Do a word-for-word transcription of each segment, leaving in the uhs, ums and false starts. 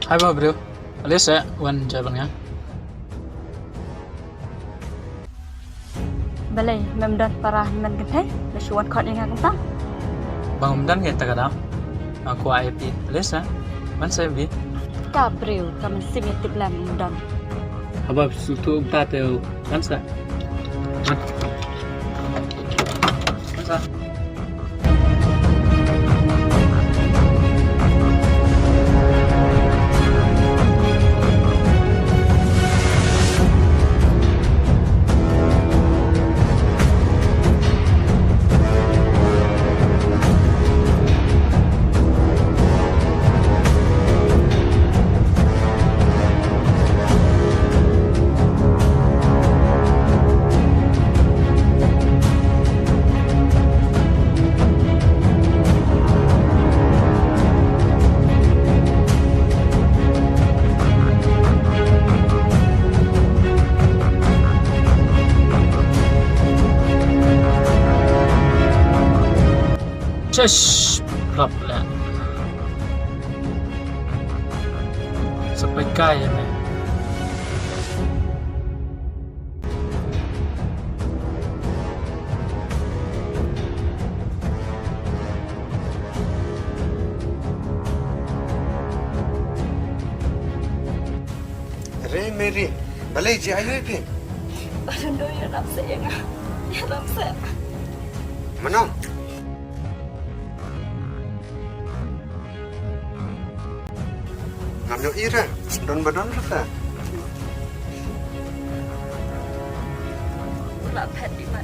Hai ba briew. Ale sa wan jaban nga. Balei mem don para men kynthei, me shu wan khot ïa nga kumta? Ba ngam don kata ka daw. Nga kwah ïa phi. Ale sa. Wan sa bi. Ka briew ka mynsiem ïa tip lem ngam don. Haba shu tu kumta te wan sa. Wan. Wan sa. Chesh, prap leh. Sa peit kai ïa me. Re Mary, balei, jia aïu ïa phi? Ba don dor ïarap seh ïa nga. Ïarap seh. Mano? Ngam ïohi re, don ba don re ta. Phi la phet bha.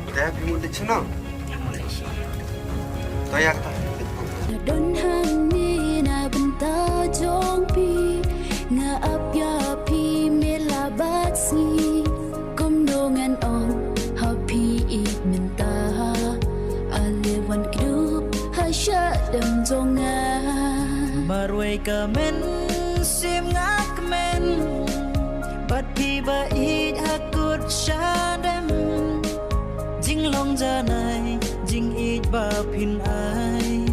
Te phi mut leit shano? Phi mut leit shi. To ïa kata. Nga don hangne na bynta jong phi, nga ap ïa phi me la bad sngi. Kumno ngan ong ha phi ïeit mynta, ale wan kdup ha shadem jong nga. Marwei ka mynsiem nga kmen, bad phi ba ïeit ha kut shadem. Jinglong janai jingïeit ba phin ai,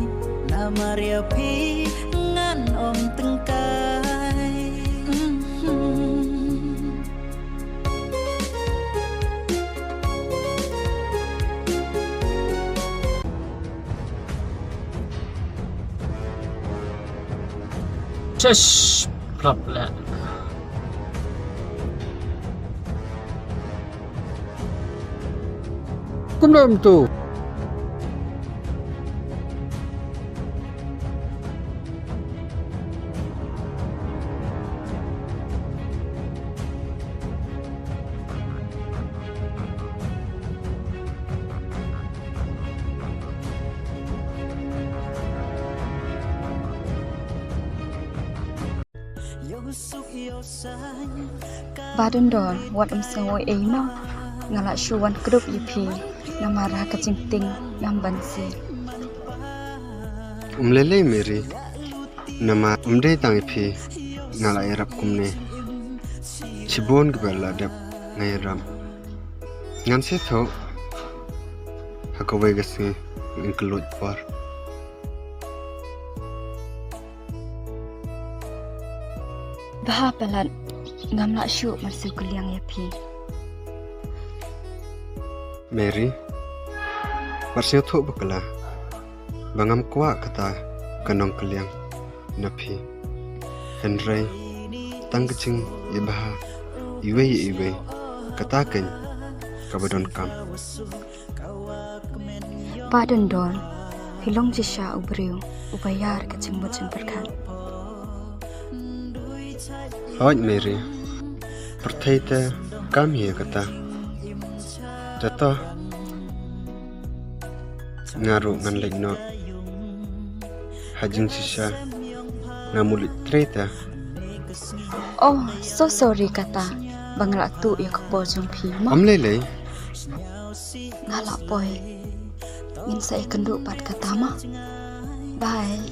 namar ïa phi ngan ym tyngkai. Mhm. Chesh, prap leh. Kumno em tu? Ba don dor, wat ym sngew ei ei mo. Nga la shu wan kdup ïa phi, namar ha ka jingtieng ngam banse. Ym lei lei Mary, namar ym dei tang ïa phi nga la ïarap kumne. Shibun kiba la dep nga ïarap. Ngan sa thoh ha kawei ka sngi, ngan kylluid por. Bha palat, ngam lah shuh ban siew kylliang ïa phi. Mary, wat sngewthuh bakla ba ngam kwah kata ka nongkylliang na phi. Hynrei tang ka jingïabha iwei ïa iwei, kata keiñ kaba donkam. Bah Dondon, phi long shisha u briew uba ïar ka jingmut jingpyrkhat. Hooid Mary, pyrthei te kam hi kata. Te to, nga ruh ngan leit noh. Ha jingshisha nga mut leit trei te. Oh, so sorry kata ba nga la tuh ïa ka por jong phi mo. Ym lei lei. Nga la poi. Ngin sa ïakynduh pat kata mo. Bye.